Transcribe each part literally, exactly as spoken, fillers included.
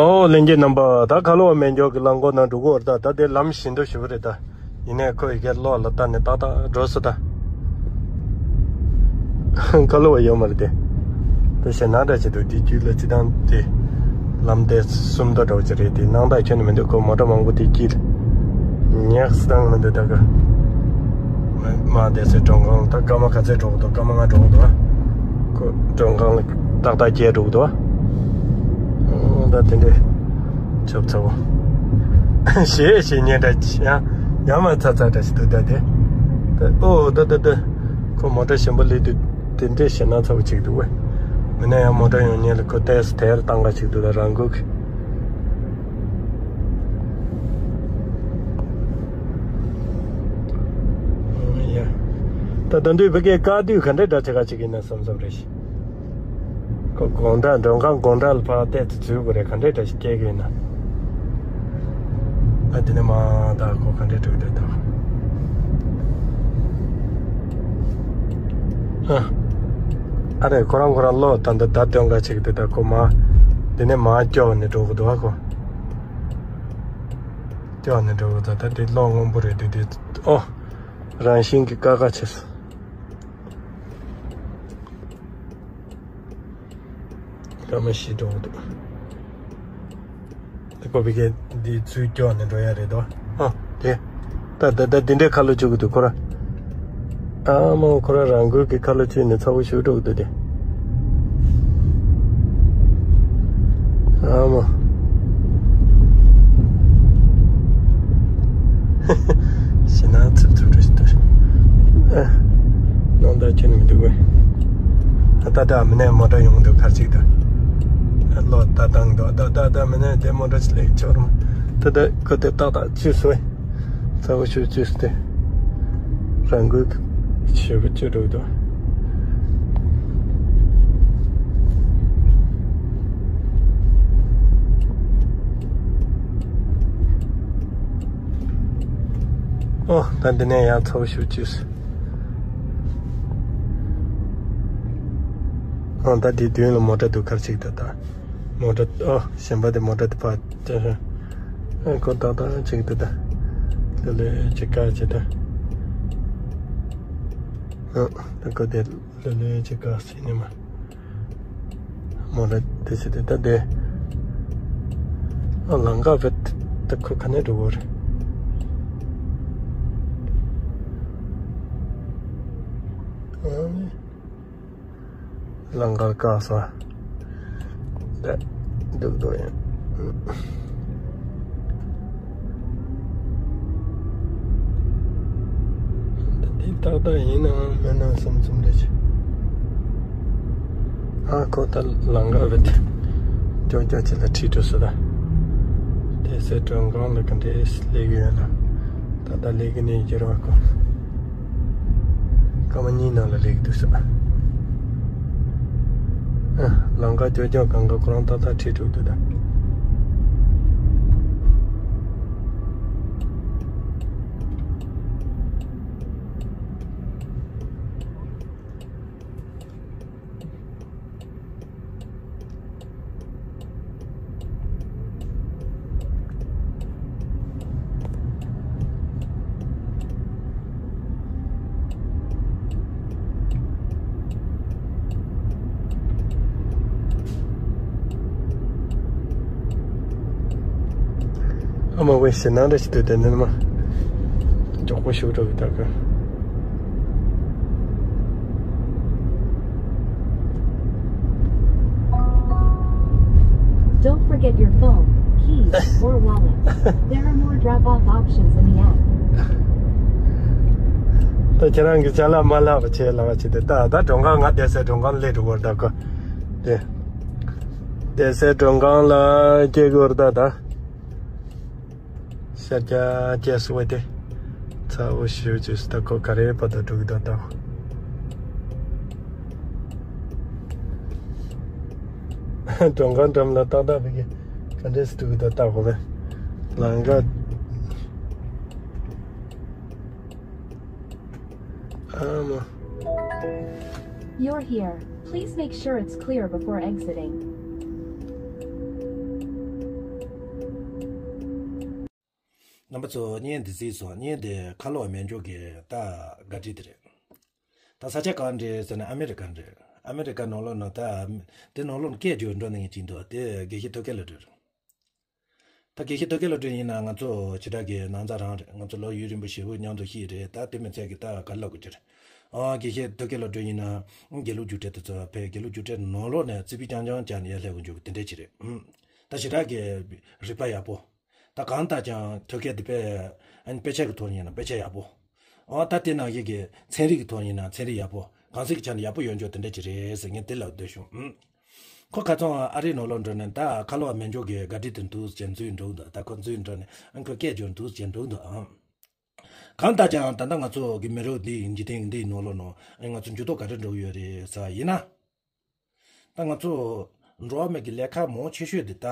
ཨོ་ལྷན་རྒྱས་རྣམ་པ། ད་ཁ་ལོ་བ་མེ་འཇོག་གི་རླངས་འཁོར་ནང་འགྲོ་གི་ཡོད་རེད། ད་ད་དེ་ལམ་ཞི་མདོག་ཞེ་པོ་རེད་ད། ཡིན་ནའི་ཁོ་ཡི་གེ་གློག་ལ་བལྟས་ནས་ཏག་ཏག་འགྲོ་སྲིད་ད། ཁ་ལོ་བ་ཡོད་མ་རེད་དེ། ད་ཞེད་སྣང་འདྲ་ཅིག་འདུག་དེ་རྒྱུད་ལ་སྤྱིར་བཏང་དེ། ལམ་དེ་སུམ་མདོ་འདྲ་བོ་ཅིག་རེད་དེ། སྣང་དག་ཁྱོན་ནས་མི་འདུག་ཁོ་མོ་ཊ་མང་པོ་དེ་དཀྱིལ་ཉག་སི་དང་མི་འདུག་ད་ག་མ་དེ་ཚོའི་མགྲོན་ཁང་ད་སྐར་མ་ག་ཚོད་འགྲོ་གི་འདུག་སྐར་མ་ལྔ་འགྲོ་གི་འདུག་ཁོ་མགྲོན་ཁང་ལ་ཏག་ཏག་བསྐྱལ་འགྲོ་གི་འདུག་ཨོ་ད་དེ་འདྲས་ཆབ་ཚ་བོ། ཞེས་ཞེས་ཉེན་འདྲ་ཅི་ཡང་ཡང་མ་ཚ་ཚ་འདྲ་ཞིག་འདུག་ད་དེ། ད་ཨོ་ད་ད་ད་ཁོ་མོ་ཊ་གཞན་པ་སླེབས་དུས་དེ་འདྲས་ཞེད་སྣང་ཚ་བོ་ཅིག་འདུག་བས། མིན་ན་ཡང་མོ་ཊ་ཡོང་ཉེན་ལ་ཁོ་ཏོག་ཙམ་དལ་བཏང་ག་ཅིག་འདུག་ད་རང་འགུལ་གི། ཨོ་ཡ། ད་ད་འདུས་བུ་གའི་དཀའ་སྡུག་ག་འདྲས་འདྲ་ཆེ་ག་ཅིག་ཡིན་ན་བསམ་བསམ་རེད་ཤི། ཁོ་དགོང་དག་མགྲོན་ཁང་དགོང་དག་ལ་ཕར་བལྟས་ཏེ་འཛུལ་དགོས་རེད། ག་འདྲས་འདྲ་ཞིག་སྐྱེལ་གི་ཡོད་ན། ཨ་དེ་ནས་མ་ད་ཁོ་ག་འདྲས་འགྲོ་གི་འདུག་ད། ཨ། ཨ་རེ་ཁོ་རང་ཁོ་རང་གློག་ད་འདི་བརྡ་སྟོན་ག་ཅིག་འདུག་ད་ཁོ་མ། དེ་ནས་མ་སྐྱོ་བ་ནས་འགྲོ་གི་འདུག་ཨ་ཁོ། སྐྱོ་བ་ནས་འགྲོ་གི་འདུག་ད་དེ་གློག་སྔོན་པོ་རེད་འདུག་དེ་ཨོ། རང་བཞིན་གྱི་ཀ་ཁ་ཆེ་སོང་། སྐར་མ་བཞི་འགྲོ་གི་འདུག་ད་ཁོ་བི་གེ་འདི་ཚུར་སྐྱོ་ནས་འགྲོ་ཡ་རེད་དོ། ཨ་དེ། ད་ད་ད་འདི་འདྲའི་ཁ་ལོ་བཅུག་གི་འདུག་ཁོ་ར། ཨ་མ་ཁོ་ར་རང་འགུལ་གྱི་ཁ་ལོ་བཅུག་ནས་ཚ་བོ་ཞུ་འགྲོ་གི་འདུག་དེ། ཨ་མ། ཞེད་སྣང་ཚུབ་ཚུབ་འདྲ་ཞིག་འདུག་ཨ། སྣང་དག་ཁྱོན་མི་འདུག་གས། ཨ་ད་ད་མི་ནས་མོ་ཊ་ཡོང་འདུག་གར་ཅིག་ད། ཨ་ལོ་ད་བཏང་འདུག་ད་ད་ད་མི་ནས་དེ་མོ་ཊ་ཅིག་སླེབས་ཆོག་རུང་། ད་ད་ཁོ་དེ་ཏག་ཏག་བཅུག་སོང་བས། ཚ་བོ་ཞུ་བཅུག་སྟེ། རང་འགུལ་ཞེ་པོ་བཅུག་འགྲོ་གི་འདུག་ཨོ་ད་འདི་ནས་ཡང་ཚ་བོ་ཞུ་བཅུག་སོང་། ཨོ་ད་འདི་མདུན་ལ་མོ་ཊ་འདུག་གར་ཅིག་ད་ད། མོ་ཊ་ཨོ་གཞན་པ་དེ་མོ་ཊ་དེ་ཕར་སྟོན་ཧ། ཨ་ཁོ་ཏག་ཏག་ཅིག་འདུག་ད། ལོ་ལོ་ཅིག་དཀའ་ཅིག་ད། ཨོ་ད་ཁོ་དེ་ལོ་ལོ་ཅིག་དཀའ་ཟེར་ནས་མ། མོ་ཊ་དེ་ཅིག་དེ་ད་དེ། ཨ་ལམ་ཁ་བེད་ད་ཁོ་ག་ནས་འགྲོ་གི་རེད། ཨ་ནི། ལམ་ཁར་བཀག་སོང་། ད་སྡུག་སྡུག་ཡིན། ད་འདི་ཏག་ཏག་ཡིན་ནའང་མིན་ནའང་བསམ་བསམ་རེད་ཅེ། ཨ་ཁོ་ད་ལམ་ཁ་བེད་ཀྱོག་ཀྱོག་ཅིག་ལ་ཁྲིད་འགྲོ་སོང་ད། དེ་སེ་མགྲོན་ཁང་ལ་ག་འདྲས་སླེབས་ཀྱི་ཡོད་ན། ད་ལྟ་སླེབས་ཀྱི་ནས་ཡོད་རེད་བ་ཁོ། སྐར་མ་གཉིས་ནང་ལ་སླེབས་ཀྱི་འདུག་ས། ཨ། ལམ་ཁ་ཀྱོག་ཀྱོག་གང་ག་ཁོ་རང་ཏག་ཏག་ཁྲིད་འགྲོ་གི་འདུག་ད། ཨ་མ་བས་ཞེད་སྣང་འདྲ་ཞིག་འདུག་དེ་ནས་མ། མགྱོགས་པོ་ཞུགས་འགྲོ་གི་ད་ག Don't forget your phone, keys, or wallet. There are more drop-off options in the app. ད་ཁྱེད་རང་གི་ཅ་ལག་མ་ལག་པ་བྱས་ལ་བ་བྱས་ཏེ་ད་ད་མགྲོན་ཁང་ང་བསྡད་སའི་མགྲོན་ཁང་སླེབས་འགྲོ་གི་རེད་ད་ག་དེ། བསྡད་སའི་མགྲོན་ཁང་ལ་སྐྱེལ་དགོས་རེད་ད་ད། ཤར་རྒྱག་རྒྱག་སོང་བ་དེ། ཚ་བོ་ཞུ་ཅེས་སུ་ད་ཁོ་ག་རེ་བར་དུ་འགྲོ་གི་འདུག་ད། མགྲོན་ཁང་འགྲམ་ལ་ཏག་ཏག་བི་གེ་ག་འདྲས་སུ་འགྲོ་གི་འདུག་ད་ཁོ་བས། ལམ་ཁ། ཨ་མ། You're here. Please make sure it's clear before exiting. རྣམ་པ་ཚོ་བརྙན་འདི་གཟིགས་སོང་། བརྙན་འདི་ཁ་ལོ་བ་སྨན་སྦྱོར་གྱི་ད་བཀའ་དྲིན་དེ་རེད། ད་ས་ཆ་གང་རེད་ཟེར་ན་ཨ་མེ་རི་ཀ་རེད། ཨ་མེ་རི་ཀ་ནང་ལོགས་ནང་ད་དེ་ནང་ལོགས་ནས་སྐད་རྒྱག་འགྲོ་ནས་ངས་ཅིག་འདུག་དེ་དགེ་བཤེས་ཐོད་རྒལ་ལོ་དྲུག་རེད། ད་དགེ་བཤེས་ཐོད་རྒལ་ལོ་དྲུག་ཡིན་ན་ང་ཚོ་ཇི་འདྲ་གི་ནང་ཚ་རང་རེད། ང་ཚོ་ལོ་ཡུན་རིང་པོ་ཞེ་པོ་མཉམ་དུ་ཤི་རེད། ད་དེ་མི་ཚད་ཀྱི་ད་ག་ལབ་དགོས་ཀྱི་རེད། ཨ་དགེ་བཤེས་ཐོད་རྒལ་ལོ་དྲུག་ཡིན་ན་དགེ་ལུགས་རྒྱུགས་སྤྲོད་དེ་ཚོ་བས་དགེ་ལུགས་རྒྱུགས་སྤྲོད་ནང་ལོགས་ནས་རྩིས་པའི་རྐྱང་རྐྱང་བྱས་ནས་ཡར་སླེབས་དགོས་འཇུག་དེ་འདྲ་ཅིག་རེད། ཨུམ། ད་ཞེ་དྲག་གི་རིག་པ་ཡག་པོ། ད་གང་ལྟར་ཀྱང་ཐོད་རྒལ་དེ་དཔེ་ཨ་ནི་དཔེ་ཆ་གི་ཐོག་ཡིན་ན་དཔེ་ཆ་ཡག་པོ། ཨོ་ད་དེ་ནང་བཞིན་གྱི་ཚན་རིག་གི་ཐོག་ཡིན་ན་ཚན་རིག་ཡག་པོ། གང་ཟག་གི་ཆ་ནས་ཡག་པོ་ཡོད་འཇོག་དེ་འདྲ་ཅིག་རེད་ཟེར་ངས་དེ་ལབ་འདོད་བྱུང་། ཨུམ། ཁོ་ཁ་ཚང་ཨ་རིའི་ནང་ལོགས་འགྲོ་ནས་ད་ཁ་ལོ་བ་སྨན་སྦྱོར་གྱི་བཀའ་དྲིན་དེ་འདུག་ཅེས་འཛུལ་འགྲོ་འདུག་ད་ཁོ་འཛུལ་འགྲོ་ནས་ཨ་ཁོ་སྐད་སྦྱོར་འདུག་ཅེས་འགྲོ་འདུག་ཨང་། གང་ལྟར་ཀྱང་ད་ལྟ་ང་ཚོ་གི་མི་རབས་འདིའི་འཇིག་རྟེན་འདིའི་ནང་ལོགས་ནང་ང་ཚོ་འགྱུར་ལྡོག་ག་རེ་འགྲོ་གི་ཡོད་རེད་ཟེར་བ་ཡིན་ན། ད་ང་ཚོ་འགྲོ་བ་མི་གི་ལས་ཀ་མང་ཆེ་ཤོས་འདི་ད་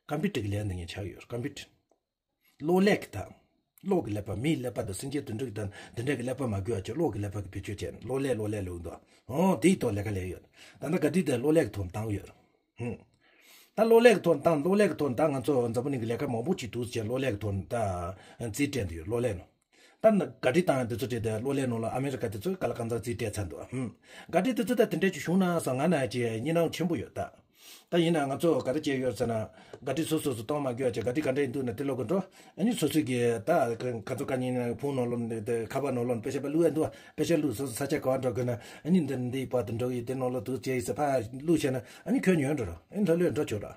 ཀམ་པུ་ཊར་གི་ལས་འདི་ངས་ཆགས་ཡོད། ཀམ་པུ་ཊར། གློག་ཀླད་ཀྱི་ད། གློག་གི་ཀླད་པ། མིའི་ཀླད་པ་དང་སེམས་ཅན་དུད་འགྲོ་གི་ད་འདི་འདྲ་གི་ཀླད་པ་མ་དགོས་པ་བྱས་གློག་གི་ཀླད་པ་གི་བེད་སྤྱོད་བྱས་ནས་གློག་ཀླད་གློག་ཀླད་ལབ་འདུག་ཨོ་དེའི་ཐོག་ལས་ཀ་ལས་ཡོད། ད་ལྟ་ག་དུས་དེ་གློག་ཀླད་ཀྱི་ཐོག་ནས་བཏང་ཡོད། ཧུམ། ད་གློག་ཀླད་ཀྱི་ཐོག་ནས་བཏང་། གློག་ཀླད་ཀྱི་ཐོག་ནས་ད་ང་ཚོ་འཛམ་བུ་གླིང་གི་ལས་ཀ་མང་པོ་ཅིག་འདུག་ཟེར་གློག་ཀླད་ཀྱི་ཐོག་ནས་ད་རྩིས་སྤྲད་འདུག་ཡོད་གློག་ཀླད་ནང་། ད་ན་ག་དྲི་བཏང་ཡང་དེ་ཚོ་བྲིས་ཏེ་གློག་ཀླད་ནང་ལ་ཨ་མེ་རི་ཀ་དེ་ཚོས་ག་ལ་གང་འཚམ་རྩིས་སྤྲད་ཚར་འདུག་ཧུམ། ག་དྲི་དེ་ཚོ་ད་དེ་འདྲས་ཅིག་བྱུང་ན་བསམ་ང་ན་ཅིག་སྙིང་རང་ཆེན་པོ་ཡོད་ད། ད་ཡིན་ན་ང་ཚོ་ག་རེ་བྱས་ཡོད་ཟེར་ན། ག་དྲི་སོ་སོ་སོ་གཏོང་མ་དགོས་ཅིག་ག་དྲི་ག་འདྲས་འདུག་ན་དེ་ལོག་གི་འགྲོ། ཨ་ནི་སོ་སོ་གི་ད་ག་ཚོད་ག་ཉིན་ན་ཕུང་ནང་ལོགས་ནས་དེ་ཁ་པར་ནང་ལོགས་ནས་དཔེ་ཆ་པ་བླུགས་ཡ་འདུག་དཔེ་ཆ་བླུགས་སོ་སོ་ས་ཆ་ག་བ་འགྲོ་དགོས་ན་ཨ་ནི་འདི་འདི་པ་དེ་འགྲོ་ཡི་དེ་ནང་ལོགས་འདུག་ཅེས་ཡི་ཟེར་ཕ་བླུགས་བྱས་ན་ཨ་ནི་ཁྱོད་ཉོས་འགྲོ་ར། ཨ་ནི་ལྷོད་ལྷོད་འགྲོ་ཆོག་ར།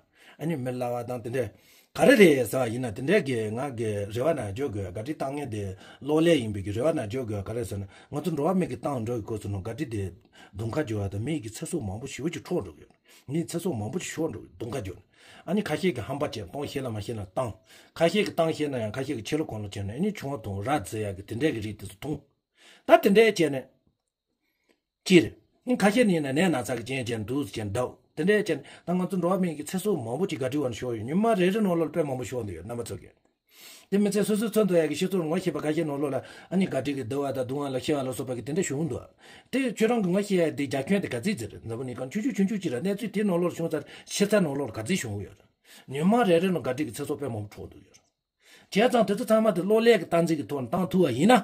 ཨ་ནི་མི་གླ་བ་དང་དེ་འདྲས་ག་རེ་རེད་ཟེར་བ་ཡིན་ན། དེ་འདྲས་ཀྱི་ང་གི་རེ་བ་ན་འཇོག་དགོས། ག་དྲི་བཏང་མཁན་དེ་གློག་ཀླད་ཡིན་པའི་གི་རེ་བ་ན་འཇོག་དགོས། ག་རེ་ཟེར་ན་ང་ཚོ་འགྲོ་བ་མི་གི་བཏང་འགྲོ་གི་སྐབས་སུ་ནང་ག་དྲི་དེ་གདོང་ཁ་འགྱུར་བ་དང་མི་གི་ཚེ་སྲོག་མང་པོ་ཞེ་པོ་ཅིག་འཕྲོག་འགྲོ་གི་ཡོད། མིའི་ཚེ་སྲོག་མང་པོ་ཅིག་ཤོར་འགྲོ་གི་གདོང་ཁ་འགྱུར་ནས། ཨ་ནི་ཁ་ཤས་ཀྱི་ཧམ་པ་ཅན་གཏོང་ཤེས་ལ་མ་ཤེས་ལ་བཏང་། ཁ་ཤས་ཀྱི་བཏང་ཤེས་ན་ཡང་ཁ་ཤས་ཀྱི་ཕྱི་ལོགས་གང་ལ་བྱས་ན་ཨ་ནི་ཆུང་བ་འཐུང་ར་ཟེར་ཡག་གི་དེ་འདྲས་ཀྱི་རིགས་དེ་ཚོ་འཐུང་། ད་དེ་འདྲས་བྱས་ནས། སྤྱིར། ཁ་ཤས་ནི་ཡིན་ན་ནད་ན་ཚ་གི་རྐྱེན་ཅན་འདུག་ཅེས་འདུག་དེ་འདྲའི་རྐྱེན་ད་ང་ཚོ་འགྲོ་བ་མི་གི་ཚེ་སྲོག་མང་པོ་ཅིག་ག་དྲི་བ་ནས་ཤོར་ཡོད། ཉི་མ་རེ་རེ་ནང་ལོགས་ལ་དཔེ་མང་པོ་ཤོར་འདུག་ཡོད་རྣམ་པ་ཚོ་གིས། དེ་མི་ཚད་སོ་སོའི་འཚོ་འདུག་ཡ་གི་སྤྱི་ཚོགས་ངོ་ཤེས་པ་ཁ་ཤས་ནང་ལོགས་ལ་ཨ་ནི་ག་དྲི་གི་བསྡུ་བ་དང་བརྡུང་བ་ལ་ཤེས་པ་ལ་སོགས་པ་གི་དེ་འདྲ་བྱུང་འདུག་དེ་ཁྱོད་རང་གི་ངོ་ཤེས་ཡ་དེ་རྒྱ་ཁྱོན་དེ་ག་ཚིག་ཚིག་རེད། འཛམ་བུ་གླིང་གང་ཆུང་ཆུང་ཆུང་ཆུང་ཅིག་ར་གནས་ཚུལ་དེ་ནང་ལོགས་ལ་བྱུང་ཚར་ཕྱི་ཚར་ནང་ལོགས་ལ་ག་ཚིག་བྱུང་ཡོད་རེད། ཉི་མ་རེ་རེ་ནང་ག་དྲི་གི་ཚེ་སྲོག་དཔེ་མང་པོ་འཕྲོག་འདུག་ཡོད་རེད། བྱས་ཙང་དེ་ཚོ་ཚང་མ་དེ་གློག་ཀླད་ཀྱི་སྟངས་འཛིན་གྱི་ཐོག་ནས་བཏང་ཐུབ་པ་ཡིན་ན།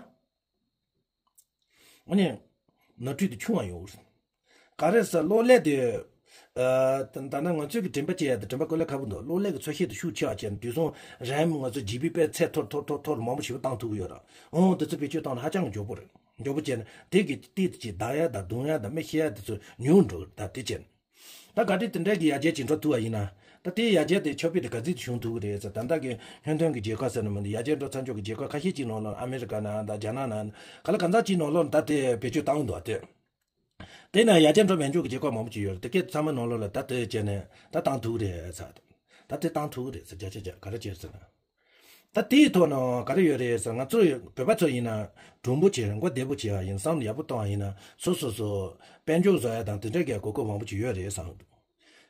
ཨ་ནི། ནོར་འཁྲུལ་དེ་ཆུང་བ་ཡོང་གི་རེད། ག་རེ་ཟེར་གློག་ཀླད་དེ། ཨ། ད་ད་ནང་ང་ཚོས་ཀྱི་དྲན་པ་བྱེད་ཡ་དེ་དྲན་པ་བཀོལ་ལས་ཁག་པོ་འདུག་གློག་ཀླད་ཀྱི་ཚོད་ཤེས་དེ་ཤུགས་ཆེ་བ་བྱས་ནས་དུས་སང་རེམ་ང་ཚོ་ཇི་བི་དཔེ་ཚད་མཐོར་མཐོར་མཐོར་མཐོར་མང་པོ་ཞིག་བཏང་ཐུབ་ཀྱི་ཡོད་ར། ཨང་། དེ་ཚོ་བེད་སྤྱོད་བཏང་ན་ཧ་ཅང་གི་མགྱོགས་པོ་རེད། མགྱོགས་པོ་བྱས་ནས་དེ་གི་སྟེང་དུ་ཅིག་བདག་ཡ་དང་བརྡུང་ཡ་དང་མི་ཤེས་ཡ་དེ་ཚོ་ཉུང་འགྲོ་གི་རེད། ད་དེ་བྱས་ནས། ད་ག་དུས་དེ་འདྲ་གི་ཡར་རྒྱས་ཅིག་འགྲོ་ཐུབ་པ་ཡིན་ན། ད་དེའི་ཡར་རྒྱས་དེ་ཆོག་པའི་དེ་ག་ཚོད་དུ་བྱུང་ཐུབ་ཀྱི་རེད་ཟེར། ད་ལྟ་གི་ཧུན་ཐོན་གྱི་རྒྱལ་ཁབ་ཟེར་ན་མི་འདུག་ཡར་རྒྱས་འགྲོ་ཚར་ཆོག་གི་རྒྱལ་ཁབ་ཁ་ཤས་ཅིག་ནང་ལ་ཨ་མེ་རི་ཀ་ནང་དང་རྒྱ་ནག་ནང་ག་ལ་གང་ཟག་ཅིག་ནང་ལ་ད་དེ་བེད་སྤྱོད་བཏང་འདུག་དེ། དེ་ན་ཡར་རྒྱས་འགྲོ་མེད་ཆོག་གི་རྒྱལ་ཁབ་མང་པོ་ཅིག་ཡོད་རེད། དེ་སྐད་ཚང་མ་ནང་ལོགས་ལ་ད་དེ་བྱས་ནས་ད་བཏང་ཐུབ་ཀྱི་རེད་ཟེར། ད་དེ་བཏང་ཐུབ་ཀྱི་རེད་ཟེར། བརྒྱ་ཆ་བརྒྱ་ག་རེ་བྱས་ཟེར་ན། ད་དེའི་ཐོག་ནས་ག་རེ་ཡོད་རེད་ཟེར། ང་ཚོ་བོད་པ་ཚོ་ཡིན་ན་གྲུང་པོ་བྱས་མགོ་བདེ་པོ་བྱས་པ་ཡིན། བསམ་བློ་ཡག་པོ་བཏང་བ་ཡིན་ན་སོ་སོ་སོ་དཔལ་འབྱོར་བཟོ་ཡ་དང་དེ་འདྲ་གི་གོ་སྐབས་མང་པོ་ཅིག་ཡོད་རེད་བསམ་འདུག་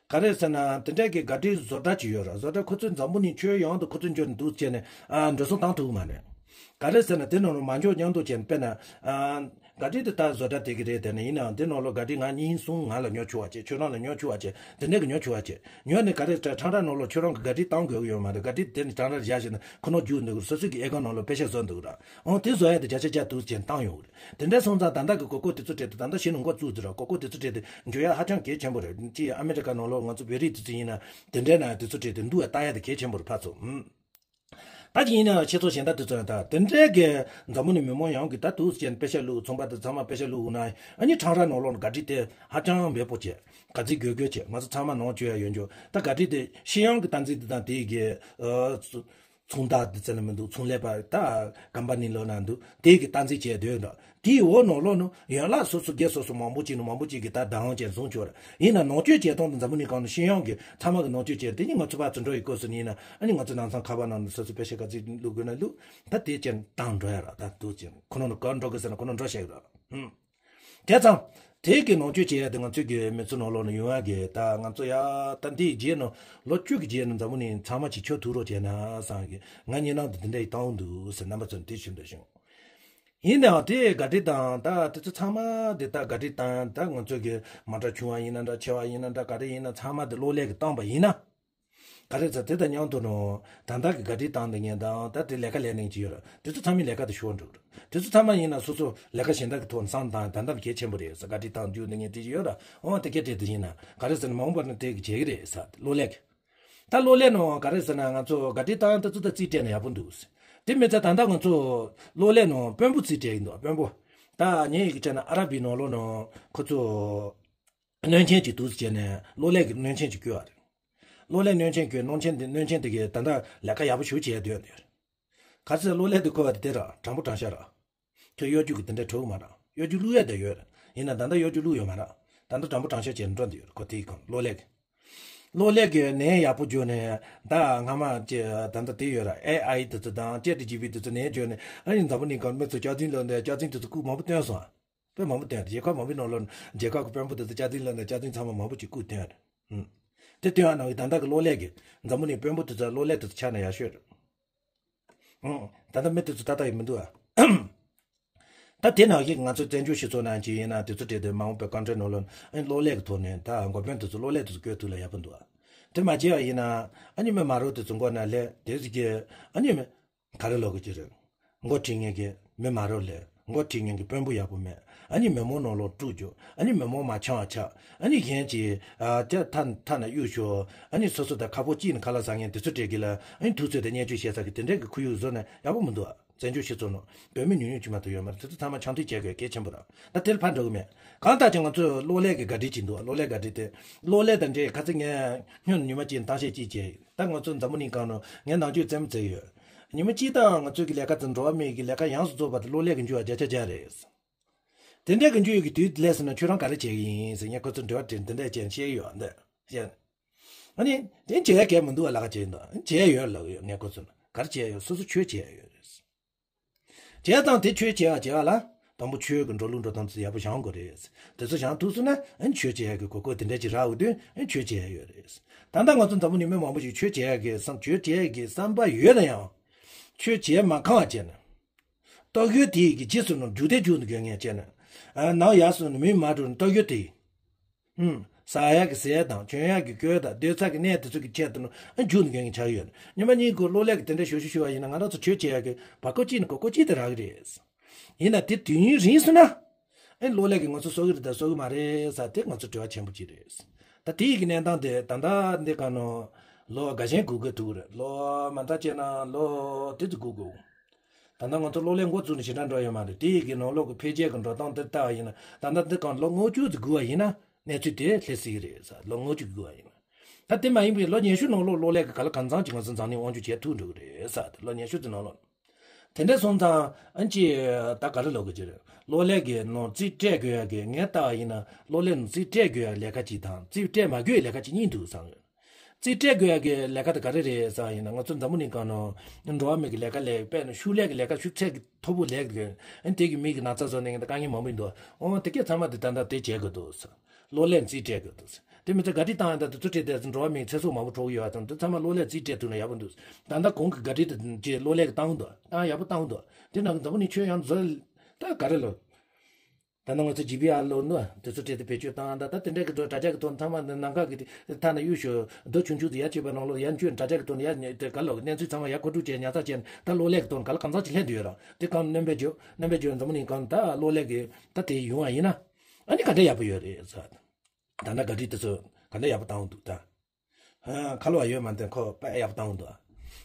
ག་རེ་ཟེར་ན་དེ་འདྲ་གི་ག་དྲི་བཟོ་གྲྭ་ཅིག་ཡོད་རེད། བཟོ་གྲྭ་ཁོ་ཚོས་འཛམ་བུ་གླིང་ཁྱོན་ཡོངས་དུ་ཁོ་ཚོས་འབྱོར་ནས་འདུག་བྱས་ནས་ཨ་འགྲོ་སོང་བཏང་ཐུབ་ཀྱི་མ་རེད། ག་རེ་ཟེར་ན་དེ་ནང་ལ་མ་འཇོག་མཉམ་དུ་བྱས་ནས་དཔེར་ན་ཨ། ག་དྲི་དེ་ད་བཟོ་གྲྭ་དེ་གི་རེད། དེ་ནས་ཡིན་ནའང་དེ་ནང་ལོགས་ག་དྲི་ང་གཉིས་གསུམ་ང་ལ་ཉོ་ཆོག་པ་བྱས། ཁྱོད་རང་ལ་ཉོ་ཆོག་པ་བྱས། དེ་འདྲ་གི་ཉོ་ཆོག་པ་བྱས། ཉོས་ནས་ག་རེ་ཁྲང་ཁྲ་ནང་ལོགས་ཁྱོད་རང་གི་ག་དྲི་བཏང་དགོས་ཀྱི་ཡོད་མ་རེད། ག་དྲི་དེ་ནི་ཁྲང་ཁྲ་བཞག་བྱས་ན་ཁོ་ནོར་རྒྱུག་འདུག་སོ་སོ་གི་ཨེ་ཀོན་ནང་ལོགས་པེ་ཤ་བཟོ་འདུག་ར། འོང་དེ་བཟོ་ཡ་དེ་བརྒྱ་ཆ་བརྒྱ་འདུག་ཅན་བཏང་ཡོང་གི་རེད། དེ་འདྲ་སོང་ཙང་ད་ལྟ་གི་གོ་སྐབས་དེ་ཚོ་སྤྲད་དེ་ད་ལྟ་གཞི་ནས་འགོ་བཙུགས་ཟེར་ར། གོ་སྐབས་དེ་ཚོ་སྤྲད་དེ་འཇོག་ཡ་ཧ་ཅང་གལ་ཆེན་པོ་རེད། ཅི་ཨ་མེ་རི་ཀ་ནང་ལོགས་ང་ཚོ་བོད་རིགས་དེ་ཚོ་ཡིན་ན་དེ་འདྲ་ན་དེ་ཚོ་སྤྲད་དེ་འདུག་ཡ་བཏང་ཡ་དེ་གལ་ཆེན་པོ་རེད་ཕར་ཚུར། ཨུམ། ད་ཅི་ཡིན་ན་ཁྱེད་ཚོ་གཞན་དག་དེ་ཚོ་ཡང་ད་དེ་འདྲའི་གི་འཛམ་བུ་གླིང་མི་མང་ཡོངས་ཀྱི་ད་དུས་ཅན་པེ་ཤ་བླུགས། ཚོང་པ་དེ་ཚང་མ་པེ་ཤ་བླུགས་ན་ཨ་ནི་ཁྲང་ར་ནང་ལོགས་ནས་ག་དྲི་དེ་ཧ་ཅང་འབེལ་པོ་བྱས། ག་ཚིག་དགོས་དགོས་བྱས། ང་ཚོ་ཚང་མ་ནང་བཅོས་ཡ་ཡོད་འཇོག་ད་ག་དྲི་དེ་ཤེས་ཡོན་གྱི་སྟངས་འཛིན་དེ་དང་དེའི་གི་ཨ། ཚོང་བདག་དེ་ཚོ་ལ་མི་འདུག་ཚོང་ལས་པ་ད་ཀམ་པ་ནི་ལོ་ན་འདུག་དེའི་གི་སྟངས་འཛིན་བྱས་སྡོད་འདུག་དེའི་འོག་ནང་ལོགས་ནང་ཡན་ལག་སོ་སོ་སྒེར་སོ་སོ་མང་པོ་ཅིག་ནང་མང་པོ་ཅིག་གི་ད་བདག་དབང་ཅན་བཟུང་ཆོག་རེད། ཡིན་ན་ནང་བཅོས་བྱས་སྟངས་དེ་འཛམ་བུ་གླིང་གང་ནང་ཤེས་ཡོན་གྱི་ཚང་མ་གི་ནང་བཅོས་བྱས། དེ་ནི་ང་ཚོ་ཕར་ཚུར་འགྲོ་ཡི་སྐབས་སུ་ཡིན་ན་ཨ་ནི་ང་ཚོ་ནང་ཚང་ཁ་པར་ནང་ནས་སོ་སོ་པེ་ཤ་ག་ཚིག་བླུག་དགོས་ན་བླུག་ད་དེ་ཅན་བཏང་འགྲོ་ཡ་ར། ད་དུས་ཅན་ཁོ་ནང་ནས་ག་འགྲོ་དགོས་ཟེར་ན་ཁོ་ནང་འགྲོ་བཤད་ཡོད་ར། ཧུམ། བྱས་ཙང་། དེ་གི་ནང་བཅོས་བྱེད་ཡ་དེ་ང་ཚོའི་གི་མི་ཚོ་ནང་ལོགས་ནས་ཡོང་ཡ་གི་ད་ང་ཚོ་ཡ་ད་འདིའི་རྗེས་ནང་ལོ་བཅུ་གི་རྗེས་ནང་འཛམ་བུ་གླིང་ཚང་མ་ཅིག་ཆོག་ཐུག་རོགས་བྱས་ན་བསམ་གི་ང་ཉིན་ནང་དུ་འདི་འདྲ་ཡི་བཏང་འདུག་ཟེར་རྣམ་པ་ཚོ་ནས་དེ་ཞུ་འདོད་བྱུང་། ཡིན་ནའང་དེ་ག་དྲི་དང་ད་དེ་ཚོ་ཚང་མ་དེ་ད་ག་དྲི་དང་ད་ང་ཚོའི་གི་མ་འདྲ་ཆུང་བ་ཡིན་ན་འདྲ་ཆེ་བ་ཡིན་ན་འདྲ་ག་རེ་ཡིན་ན་ཚང་མ་དེ་གློག་ཀླད་གི་བཏང་པ་ཡིན་ན། ག་རེ་ཟེར་དེ་དང་མཉམ་དུ་ནོ། ད་ལྟ་གི་བཀའ་ཁྲིད་བཏང་འདི་ངན་དང་ད་དེ་ལས་ཀ་ལས་ནས་ཅི་ཡོད་ར། དེ་ཚོ་ཚང་མའི་ལས་ཀ་དེ་ཤོར་འགྲོ་ར། དེ་ཚོ་ཚང་མ་ཡིན་ན་སོ་སོ་ལས་ཀ་གཞན་དག་གི་ཐོག་ནས་བསམ་བཏང་ད་ལྟ་གལ་ཆེན་པོ་རེད་ཟེར། བཀའ་ཁྲིད་བཏང་རྒྱུ་འདི་ངན་དེ་ཅི་ཡོད་ར། འོ་དེ་སྐད་བྲིས་དེ་ཡིན་ན་ག་རེ་ཟེར་ན་མ་འོངས་པ་ན་དེ་གི་བྱེད་གི་རེད་ཟེར། གློག་ཀླད་ཀྱི་ད་གློག་ཀླད་ནང་ག་རེ་ཟེར་ན་ང་ཚོ་བཀའ་ཁྲིད་བཏང་ད་ཚོ་ད་རྩིས་སྤྲད་ན་ཡག་པོ་འདུག་ཟེར། དེ་མི་ཚད་ད་ལྟ་ང་ཚོ་གློག་ཀླད་ནང་དཔོན་པོ་རྩིས་སྤྲད་ཡིན་འདུག་དཔོན་པོ། ད་ངས་ཡི་གེ་བྱས་ན་ཨ་ར་བི་ནང་ལོགས་ནང་ཁོ་ཚོ་སྣོན་མཁན་གྱི་འདུག་ཟེར་བྱས་ནས་གློག་ཀླད་ཀྱི་སྣོན་མཁན་གྱི་བསྐོས་བ་རེད། གློག་ཀླད་སྣོན་མཁན་གྱི་སྣོན་མཁན་དེ་སྣོན་མཁན་དེ་གིས་ད་ལྟ་ལས་ཀ་ཡག་པོ་ཞིག་བྱས་སྡོད་འདུག་ག་ཚོད་གློག་ཀླད་དེ་བསྐོས་པ་དེ་དེ་ར་དྲང་པོ་དྲང་བཞག་ར། ཁྱོད་གཡོ་སྒྱུ་གི་དེ་འདྲ་གྲོགས་མ་ར། གཡོ་སྒྱུ་བླུག་ཡ་དེ་ཡོད་ར། ཡིན་ན་ད་ལྟ་གཡོ་སྒྱུ་བླུག་ཡོད་མ་ར། ད་ལྟ་དྲང་པོ་དྲང་བཞག་བྱས་ནས་འགྲོ་འདི་ཡོད་ར། ཁོ་དེའི་གང་གློག་ཀླད་ཀྱི། གློག་ཀླད་ཀྱི་ནས་ཡག་པོ་བརྗོད་ནས་ད་སྔ་མ་ཀྱི་ད་ལྟ་དེ་ཡོད་ར། ཨེ་ཨའི་དེ་ཚོ་དང་ཅེ་ཊི་ཇི་པི་དེ་ཚོ་ནས་བརྗོད་ནས་ཨ་ནི་འཛམ་བུ་གླིང་གང་མི་ཚོ་སྐྱག་རྫུན་ལབ་ནས་སྐྱག་རྫུན་དེ་ཚོ་རྐུ་མང་པོ་བཏོན་སོང་། དཔེ་མང་པོ་བཏོན། རྒྱལ་ཁབ་མང་པོའི་ནང་ལོགས་རྒྱལ་ཁབ་ཀྱི་དཔོན་པོ་དེ་ཚོ་སྐྱག་རྫུན་ལབ་ནས་སྐྱག་རྫུན་ཚང་མ་མང་པོ་ཅིག་རྐུ་བཏོན་ར། ཨུམ། དེ་བཏོན་ཡ་ནང་གི་ད་ལྟ་གི་གློག་ཀླད་ཀྱི་འཛམ་བུ་གླིང་དཔོན་པོ་དེ་ཚོ་གློག་ཀླད་དེ་ཚོ་ཆགས་ན་ཡག་ཤོས་རེད། ཨང་། ད་ལྟ་མི་དེ་ཚོ་ཏག་ཏག་ཡིན་མི་འདུག་ཨ། ད་དེ་ནང་བཞིན་ང་ཚོ་བཙན་བྱོལ་སྤྱི་ཚོགས་ནང་གི་ཡིན་ན་དེ་ཚོ་གྲས་དེ་མ་འོངས་པའི་བཀའ་འཁྲོལ་ནང་ལོགས་ཨ་ནི་གློག་ཀླད་ཀྱི་ཐོག་ནས་ད་འགོ་དཔོན་དེ་ཚོ་གློག་ཀླད་དེ་ཚོ་བསྐོས་ཐུབ་ལ་ཡག་པོ་འདུག་ཨ། དེ་མ་བྱས་པ་ཡིན་ན་ཨ་ནི་མི་མ་རོགས་དེ་ཚོ་མགོ་ན་ལས་དེ་ཚོ་གི་ཨ་ནི་མི་ག་རེ་ལོག་གི་ཅི་རེད། མགོ་ཁྲིད་མཁན་གྱི་མི་མ་རོགས་ལས་མགོ་ཁྲིད་མཁན་གྱི་དཔོན་པོ་ཡག་པོ་མེད། ཨ་ནི་མི་མང་ནང་ལོགས་དཀྲུག་རྒྱུ། ཨ་ནི་མི་མང་མ་འཆམ་པ་ཆགས། ཨ་ནི་གཞན་གྱིས་ཨ་ད་ཐ་ཐ་ན་གཡུག་ཞོག་ཨ་ནི་སོ་སོ་དང་ཁ་ཕོ་གཅིག་ནས་ཁ་ལག་ཟ་མཁན་དེ་ཚོ་གྲས་ཀྱི་ལ་ཨ་ནི་ཐུག་ཚོད་དང་བརྙས་བཅོས་བྱེད་ས་གི་དེ་འདྲས་ཀྱི་ཁོར་ཡུག་བཟོ་ན་ཡག་པོ་མི་འདུག་ཨ། བཙན་བྱོལ་སྤྱི་ཚོགས་ནང་བོད་མི་ཉུང་ཉུང་ཅིག་མ་གཏོགས་ཡོད་མ་རེད། དེ་ཚོ་ཚང་མ་འཆམ་མཐུན་བྱེད་དགོས་གལ་ཆེན་པོ་རེད། ད་དེར་ཕར་འགྲོ་གི་མེད། གང་ལྟར་ཀྱང་ང་ཚོས་གློག་ཀླད་ཀྱི་བཀའ་དྲིན་ཅིག་འདུག་གློག་ཀླད་བཀའ་དྲིན་དེ། གློག་ཀླད་དང་འབྲེལ་ཁ་ཚིག་ངས་སྔོན་ཉི་མ་གཅིག་གཏམ་བཤད་ཅིག་བྱས། ད་ང་ཚོ་འཛམ་བུ་གླིང་སྒང་ནང་ངས་ནང་ཆོས་རྩེད་མོ་རྩེ་ཡོད། ཉི་མ་གཅིག་དང་ང་ཚོའི་གི་ལས་ཀ་དེ་འགྲོ་བ་མེད་གི་ལས་ཀ་ཡོངས་སུ་རྫོགས་པ་དེ་གློག་ཀླད་ཀྱི་འགྱུར་བ་བརྒྱ་ཆ་བརྒྱ་རེད། དེ་འདྲའི་གི་འགྱུར་ཡོད་གི་དུས་ལས་ཟེར་ན་ཁྱོད་རང་ག་རེ་བྱེད་གི་ཡིན་ཟེར་ངས་ཁོ་ཚོ་འབྲེལ་བ་དེ་འདི་འདྲས་བྱས་བཤད་ཡོད་འདི་བཤད། ཨ་ནི་དེ་བྱེད་ཡ་གལ་མི་འདུག་བ་ལ་ཁ་བྱེད་འདུག་བྱེད་ཡ་ཡོད་ལབ་ཡོད་ངས་ཁོ་ཚོ་ལ་ག་རེ་བྱེད་ཡ་ཡོད་སོ་སོ་ཆོས་བྱེད་ཡ་ཡོད་རེད། བྱས་ཙང་དེ་ཆོས་བྱེད་པ་བྱེད་པ་ལ་དང་པོ་ཆོས་ཀྱི་འགྲོ་ལུགས་འགྲོ་སྟངས་དེ་ཡག་པོ་སྦྱང་དགོས་རེད། དེ་ཚོ་སྦྱང་ཐུབ་སོང་ན་ཨ་ནི་ཆོས་བྱེད་ཡག་གི་གོ་སྐབས་དེ་འདྲ་ཅིག་རག་འོང་དུས་ཨ་ནི་ཆོས་བྱེད་ཡག་ཡོད་རེད། ད་ལྟ་ང་ཚོ་འཛམ་བུ་གླིང་མི་མང་པོ་ཞིག་ཆོས་བྱེད་ཡག་གི་བསམ་ཆོས་བྱེད་ཡག་གི་བསམ་པ་ཡོད་ན་ཡང་ཆོས་བྱེད་མ་ཁོམ་པ་བྱས་ནས་སྟོབས་ཤུགས་དེ་ཡི་གི་རྗེས་སུ་ནང་རྒྱུག་དེ་རྒྱུག་འདུག་མཁན་བྱས་ནས་ཨ་ནང་ཡར་སོང་ནས་མི་མ་འགྲོ་ནས་སྟོབས་ཤུགས་དེ། ཧུམ། ཟ་ཡག་གི་ཟས་དང་གྱོན་ཡག་གི་གོས་དང་སྡོད་ས་གི་གནས་དེ་ཚོ་གི་ཆེད་དུ་ནི་ཨ་རྒྱུག་ནི་མཁན་གྱི་ཆགས་ཡོད། ཉི་མ་གཉིས་ཀྱི་གློག་ཀླད་ཀྱི་དེ་འདྲ་ཞུ་ཞུ་ཞུ་བ་ཡིན་ན་ང་རང་ཚོ་ཆོས་བྱེད་ཡག་གི་བར་སྐབས་གཅིག་ནས་གོ་སྐབས་གཅིག་དེ་རག་གི་རེད། ཡིན་ན་དེ་དུས་ཡུན་རིང་སོང་ན་ཨ་གློག་ཀླད་ཀྱིས་ང་ཚོ་གསོད་གི་རེད་ད་གསོད་གི་མ་རེད་ཟེར་དེ་ང་ཚོ་དྲི་བ་ཆེན་པོ་གཅིག་རེད། ད་དེ་ཡི་གི་གནས་སྟངས་དེ་ད་ལྟ་འདི་ག་ནང་ལོ་འགའ་ཤས་སྒུག་དགོས་ཐུག་གི་རེད། ལོ་མ་མཐའ་བྱས་ན་ལོ་དེ་ཚོ་སྒུག་དགོས། ད་ལྟ་ང་ཚོ་གློག་ཀླད་འགོ་བཙུགས་ནས་ཞེ་དྲག་འགྲོ་ཡོད་མ་རེད། དེ་ཡི་གི་ནང་ལོགས་ཀྱི་འཕེལ་རྒྱས་ཀྱི་འགྲོ་སྟངས་དེ་ལྟ་བ་ཡིན་ན་ད་ལྟ་འདི་གང་ལོ་ལྔ་བཅུ་ཙམ་སྒུག་པ་ཡིན་ན་གནས་ཚུལ་དེ་སླེབས་སྲིད་ཀྱི་རེད་ཟེར། ལོ་ལྔ་བཅུ་སྒུག་པ་ཡིན་ན། ད་དེ་མ་ཡིན་པའི་ལོ་ཉི་ཤུ་ནང་ལོགས་གློག་ཀླད་ཀྱི་ག་ལ་གང་འཚམ་ཅིག་ང་ཚོ་འཛམ་གླིང་དབང་སྒྱུར་བྱེད་ཐུབ་འགྲོ་གི་རེད་ཟེར། ལོ་ཉི་ཤུ་ཙམ་ནང་ལོགས། དེ་འདྲ་སོང་ཙང་ཨ་ཅེ་ད་ག་རེ་ལབ་དགོས་ཀྱི་རེད། གློག་ཀླད་ཀྱི་ནང་རྩིས་སྤྲད་དགོས་ཡ་གི་ངས་ལྟ་བ་ཡིན་ན་གློག་ཀླད་ནང་རྩིས་སྤྲད་དགོས་ཡ་ལས་ཀ་གཅིག་དང་རྩིས་སྤྲད་མ་དགོས་ཡ་ལས་ཀ་གཅིག་གཉིས་འདུག་བསམ་ཡོད། རྩིས་སྤྲད་དགོས་ཡ་གི་ལས་ཀ་དེ་ག་རེ་རེད་ཟེར་བ་ཡིན་ན་ང་ཚོ་འཛམ་བུ་གླིང་སྒང་ནང་འགྲོ་བ་མི་གི་ལས་ཀ་ལས་དཔེར་ན་ཤུགས་ལས་ཀྱི་ལས་ཀ་ཤུགས་ཚད་ཀྱི་མཐོ་པོ་ལས་ཀྱི་ཨ་དེ་གི་མི་གི་ན་ཚ་བཟོ་ནས་ད་དཀའ་ངལ་མང་པོ་འདུག་འོ་དེ་གས་ཚང་མ་དེ་ད་ལྟ་དེ་བྱེད་དགོས་འདུག་ཟེར། གློག་ཀླད་རྩིས་སྤྲད་དགོས་འདུག་ཟེར། དེ་མི་ཚད་ག་དུས་བཏང་ཡང་ད་དུས་ཚོད་སྤྲད་དེ་འགྲོ་བ་མིའི་ཚེ་སྲོག་མང་པོ་འཕྲོག་གི་ཡོད་པ་དང་དེ་ཚང་མ་གློག་ཀླད་རྩིས་སྤྲད་ཐུབ་ན་ཡག་པོ་འདུག་ད་ལྟ་གོང་གི་ག་དུས་དེ་ཀྱི་གློག་ཀླད་ཀྱི་བཏང་འདུག་བཏང་ཡག་པོ་བཏང་འདུག་དེ་ནང་གི་འཛམ་བུ་གླིང་ཁྱོན་ཡོངས་བཟོ་ད་ག་རེ་ལོ། ད་ནང་ང་ཚོ་ཇི་བི་ཨར་ལོ་ནོ་དེ་ཚོ་སྤྲད་དེ་བེད་སྤྱོད་བཏང་ད་ད་དེ་འདྲ་གི་དྲ་རྒྱ་གི་ཐོག་ཐ་མ་ནང་ག་གི་དེ་ཐ་ན་གཡུག་ཞོ་རྡོ་ཆུང་ཆུང་དེ་ཡར་བཅོས་པ་ནང་ལོ་ཡར་བཅོས་དྲ་རྒྱ་གི་ཐོག་ནས་ཡར་དེ་ག་ལོ་གནས་ཚུལ་ཚང་མ་ཡར་མཁོ་སྤྲོད་བྱས་ཉར་ཚགས་བྱས་ནས་ད་གློག་ཀླད་གི་ཐོག་ནས་ག་ལ་གང་ཚང་ཅིག་ལྷན་དུ་ཡོད་ར་དེ་གང་སྣོན་པ་བརྗོད་སྣོན་པ་བརྗོད་འཛམ་བུ་གླིང་གང་ད་གློག་ཀླད་གི་ད་དེ་ཡོང་བ་ཡིན་ན། ཨ་ནི་ག་འདྲ་ཡག་པོ་ཡོད་རེད་ཟེར། ད་ལྟ་ག་སྒྲིག་དེ་ཚོ་ག་འདྲ་ཡག་པོ་བཏང་འདུག་ད། ཧ། ཁ་ལོ་བ་ཡོད་མ་འདུག་ཁོ་དཔེ་ཡག་པོ་བཏང་འདུག་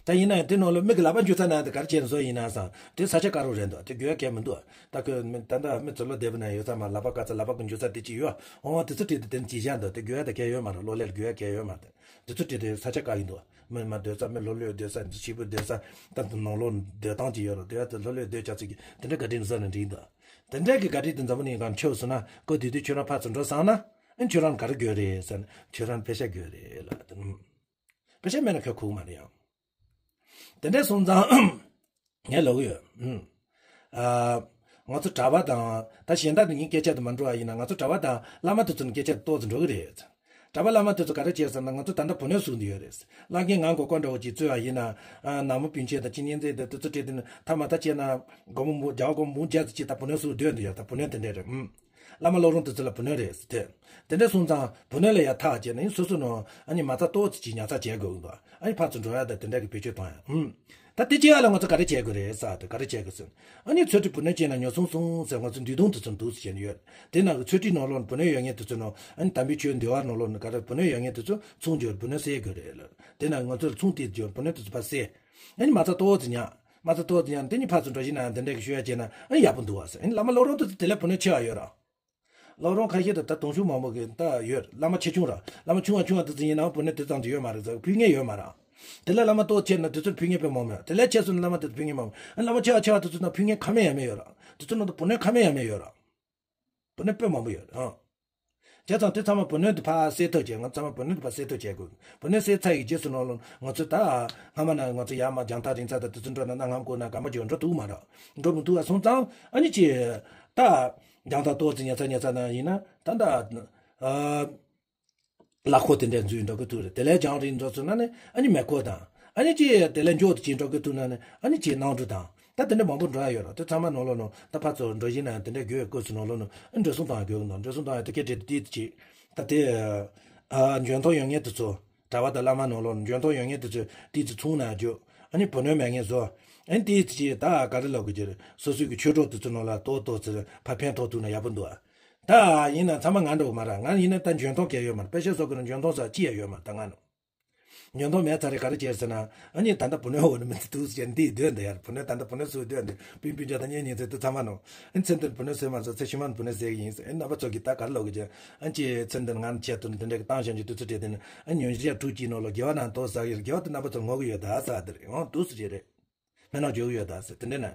ད་ཡིན་ན་ཡང་དེ་ནང་ལ་མི་གི་ལག་པ་འཇུ་ས་ན་དེ་ག་རེ་བྱས་ནས་བཟོ་ཡིན་ན་བསམ་དེ་ས་ཆ་དཀར་རོ་རེད་འདུག་དེ་དགོས་ཡ་གལ་མི་འདུག་ད་ཁོས་མི་ད་ལྟ་མི་ཚོ་ལོ་བསྡད་པ་ན་ཡོད་ས་མ་ལག་པ་དཀར་ས་ལག་པ་གི་འཇུ་ས་དེ་ཅི་ཡོད། འོ་དེ་ཚོ་བྲིས་ཏེ་དེ་ནི་ཅི་བྱ་འདུག་དེ་དགོས་ཡ་དེ་གལ་ཡོད་མ་རེད། གློག་ཀླད་ལ་དགོས་ཡ་གལ་ཡོད་མ་རེད། དེ་ཚོ་བྲིས་ཏེ་ས་ཆ་དཀར་ཡིན་འདུག་མི་མ་སྡོད་ས་མི་ལྷོད་ལྷོད་སྡོད་ས་འདི་ཕྱི་པོ་སྡོད་ས་ད་དེ་ནང་ལོགས་སྡོད་སྟངས་ཅི་ཡོད་རེད། དེ་ཡ་དེ་ལྷོད་ལྷོད་སྡོད་ཆ་ཚིག་གི་དེ་འདྲ་ག་དྲིན་བཟོ་ནས་འགྲིག་འདུག་དེ་འདྲ་གི་ག་དྲིན་དེ་འཛམ་བུ་གླིང་སྒང་ཆོག་སོང་ན་ཀོ་དུས་དུས་ཁྱོད་རང་ཕར་ཚུར་འགྲོ་སོང་ན། ཨ་ཁྱོད་རང་ག་རེ་དགོས་རེད་ཟེར་ན་ཁྱོད་རང་པེ་ཤ་དགོས་རེད་ལབ། པེ་ཤ་མེད་ན་ཁྱོད་ཁུག་མ་རེད་ཡང་། དེ་འདྲ་སོང་ཙང་ངས་ལབ་གི་ཡོད། ཨ། ང་ཚོ་གྲྭ་པ་དང་ད་གཞན་དག་ནི་ངའི་སྐད་ཆ་དུ་མ་འགྲོ་བ་ཡིན་ན་ང་ཚོ་གྲྭ་པ་དང་བླ་མ་དེ་ཚོ་ནི་སྐད་ཆ་ཏོག་ཙམ་འགྲོ་གི་རེད། གྲྭ་པ་བླ་མ་དེ་ཚོ་ག་རེ་བྱས་ཟེར་ན་ང་ཚོ་ད་ལྟ་བུ་ལོན་བཟུང་བསྡད་ཡོད་རེད། བླ་རྒན་ང་མགོ་སྐོར་འདྲ་བོ་ཅིག་རྩོད་པ་ཡིན་ན། ནང་མི་སྤུན་མཆེད་དང་ཁྱི་གཉེན་ཚན་དེ་དེ་ཚོ་བྲིས་དེ་ནི་ཐ་མ་ད་བྱས་ན་སྒོར་མོ་མོ་རྒྱ་སྒོར་མོ་བརྒྱ་ཙམ་ཅིག་ད་བུ་ལོན་བཟུང་སྡོད་འདུག་ཡ། ད་བུ་ལོན་དེ་འདྲ་རེད། ཨུམ། བླ་མ་སློབ་རུང་དེ་ཚོ་ལ་བུ་སྣོད་རེད་ཟེར་ཏེ། དེ་འདྲ་སོང་ཙང་བུ་སྣོད་ལ་ཡ་ཐག་བཅད་ནས་སོ་སོ་ནང་ཨ་ནི་མ་རྩ་ཏོག་ཙམ་ཅིག་ཉར་ཚགས་བྱེད་དགོས་ཀྱི་འདུག་ཨ་ནི་ཕར་ཚུར་འགྲོ་ཡ་དང་དེ་འདྲ་གི་བེད་སྤྱོད་གཏོང་ཡ། ཨུམ། ད་དེ་བྱེད་ཡ་ལ་ང་ཚོ་ག་རེ་བྱེད་དགོས་རེད་ཟེར་ཏེ། ག་རེ་བྱེད་དགོས་ཟེར། ཨ་ནི་ཚོད་ཁྲི་བུ་སྣོད་བྱས་ན་ཉོ་ཚོང་སོང་ཟེར་ང་ཚོ་འདུས་གདུང་དེ་ཚོ་འདུག་ཟེར་བྱས་ནས་ཡོད། དེ་ན་ཚོད་ཁྲི་ནང་ལོགས་བུ་སྣོད་ཡོད་མཁན་དེ་ཚོ་ནང་ཨ་ནི་དམ་པའི་ཆོས་འདུལ་བ་ནང་ལོགས་ནས་ག་རེ་བུ་སྣོད་ཡོད་མཁན་དེ་ཚོ་ཚོང་རྒྱུར་བུ་སྣོད་བསད་དགོས་རེད་ལ། དེ་ན་ང་ཚོ་ལ་ཚོང་དེ་རྒྱུར་བུ་སྣོད་དེ་ཚོ་ཕར་བསད། ཨ་ནི་མ་རྩ་ཏོག་ཙམ་ཉར། མ་རྩ་ཏོག་ཙམ་ཉར་ནས་དེ་ནི་ཕར་ཚུར་འགྲོ་བཞིན་ན་དེ་འདྲ་གི་ཤོད་ཡ་བྱས་ན་ཨ་ནི་ཡག་པོ་འདུག་བ་ཟེར། ཨ་ནི་བླ་མ་སློབ་རུང་དེ་ཚོ་དེ་ལས་བུ་སྣོད་ཆེ་བ་ཡོད་ར། སློབ་རུང་ཁ་ཤས་དུ་ད་དུང་ཕྱུག་མང་པོ་གི་ད་ཡོད། བླ་མ་ཆེ་ཆུང་ར། བླ་མ་ཆུང་བ་ཆུང་བ་དེ་ཚོ་ཡིན་ནའང་བུ་སྣོད་དེ་ཙམ་དུ་ཡོད་མ་རེད་ཟེར། ཕུལ་མཁན་ཡོད་མ་རེད། དེ་ལས་བླ་མ་ཏོག་ཆེ་ན་དེ་ཚོར་ཕུལ་མཁན་དཔེ་མང་མོད། དེ་ལས་ཆེ་སོང་ན་བླ་མ་དེ་ཚོ་ཕུལ་མཁན་མང་མོད། ཨ་བླ་མ་ཆེ་བ་ཆེ་བ་དེ་ཚོ་ན་ཕུལ་མཁན་ཁ་མེད་ཡ་མེད་ཡོད་ར། དེ་ཚོ་ནང་དུ་བུ་སྣོད་ཁ་མེད་ཡ་མེད་ཡོད་ར། བུ་སྣོད་དཔེ་མང་པོ་ཡོད་ར། ཨང་། བྱས་ཙང་དེ་ཚང་མ་བུ་སྣོད་དེ་ཕར་བསད་ཐབས་བྱས། ང་ཚང་མ་བུ་སྣོད་དེ་ཕར་བསད་ཐབས་བྱས་དགོས། བུ་སྣོད་བསད་ཚར་ཡི་རྗེས་སུ་ནང་ལོགས་ང་ཚོ་ད་སྔ་མ་ན་ང་ཚོ་ཡར་མར་རྒྱང་ཐག་རིང་ཚད་དང་དེ་ཚོ་འགྲོ་ན་གནམ་སྔོན་ན་སྐར་མ་བརྒྱད་འགྲོ་ཐུབ་མ་རེད། འགྲོ་མི་ཐུབ་པ་སོང་ཙང་ཨ་ནི་ཅི། ད། རྒྱང་ཐག་ཏོག་ཙམ་ཉེ་ཚ་ཉེ་ཚ་ན་ཡིན་ན་ད་ད། ཨ། གླ་འཁོར་དེ་འདྲ་འཛུལ་འགྲོ་གི་ཐུག་རེད། དེ་ལས་རྒྱང་རིང་འགྲོ་ཚུལ་ན་ནི་ཨ་ནི་མེ་འཁོར་དང་། ཨ་ནི་ཅི་དེ་ལས་མགྱོགས་དུ་ཅིག་འགྲོ་གི་ཐུག་ན་ནི་ཨ་ནི་ཅི་གནམ་གྲུ་དང་། ད་དེ་འདྲ་མང་པོ་འགྲོ་ཡ་ཡོད་ར། དེ་ཚང་མ་ནང་ལོགས་ནང་ད་ཕར་ཚུར་འགྲོ་བཞིན་ན་དེ་འདྲ་དགོས་སྐབས་སུ་ནང་ལོགས་ནང་ཨ་འགྲོ་སོང་གཏོང་ཡ་དགོས་ཀྱི་འདུག་འགྲོ་སོང་གཏོང་ཡ་དེ་གས་དེ་དེ་ཅི། ད་དེ། ཨ། འཇོན་ཐང་ཡོད་མཁན་དེ་ཚོ། གྲྭ་པ་དང་བླ་མ་ནང་ལོགས་འཇོན་ཐང་ཡོད་མཁན་དེ་ཚོས་དེ་ཚོ་ཚུང་ན་རྒྱུ། ཨ་ནི་བུ་སྣོད་མེད་མཁན་བཟོ། ཨ་ནི་དེ་ཚོ་ཅི་ད་ག་རེ་ལབ་དགོས་ཀྱི་རེད། སོ་སོའི་གི་ཆོས་གྲོགས་དེ་ཚོ་ནང་ལ་ཏོག་ཏོག་ཚེ་ཕར་ཕན་ཐོགས་ཐུབ་ན་ཡག་པོ་འདུག་ཨ། ད་ཡིན་ན་ཚང་མ་ང་འདྲ་བོ་མ་རེད། ང་ཡིན་ན་ད་འཇོན་ཐང་གང་ཡང་ཡོད་མ་རེད། པེ་ཤ་བཟོ་དགོས་ན་འཇོན་ཐང་ཟེར་ཅི་ཡང་ཡོད་མ་རེད་ད་ང་ནང་། འཇོན་ཐང་མེད་ཚར་རེད། ག་རེ་བྱས་ཟེར་ན་ཨ་ནི་ད་ལྟ་བུ་སྣོད་འོག་ནས་མི་ཚེ་འདུག་ཟེར་འདི་སྡོད་འདི་ཡར་བུ་སྣོད་ད་ལྟ་བུ་སྣོད་སུ་སྡོད་འདི་སྤུན་སྤུན་ཀྱག་དང་གཉེན་ཉེ་ཚན་དེ་ཚང་མ་ནང་། ཨ་ནི་ཚེ་འདིར་བུ་སྣོད་བཟོས་མ་བཟོས་ཚེ་ཕྱི་མ་བུ་སྣོད་བཟོས་ཀྱི་ཡིན་ཟེར། ཨ་ནི་རྣམ་པ་ཚོ་གིས་ད་ག་རེ་ལབ་དགོས་ཀྱི། ཨ་ནི་ཅི་ཚེ་འདིར་ང་ནི་ཆེད་དུ་འདི་འདྲ་གི་བཏང་བཞག་རྒྱུ་དུས་ཚོད་སྤྲད་དེ་ནི་ཨ་ནི་ཉོན་ཅིག་ཡ་དྲུག་གཅིག་ནང་ལོགས་དགེ་བ་ནང་དོ་ཟ་གི་རེད། དགེ་བ་དེ་རྣམ་པ་ཚོར་བསྔོ་གི་ཡོད་ད་ཟེར་དེ་རེད། འོང་འདུག་སེ་བྱས་རེད། སྨན་ནག་འཇོག་གི་ཡོད་ད་ཟེར་དེ་འདྲ་ན།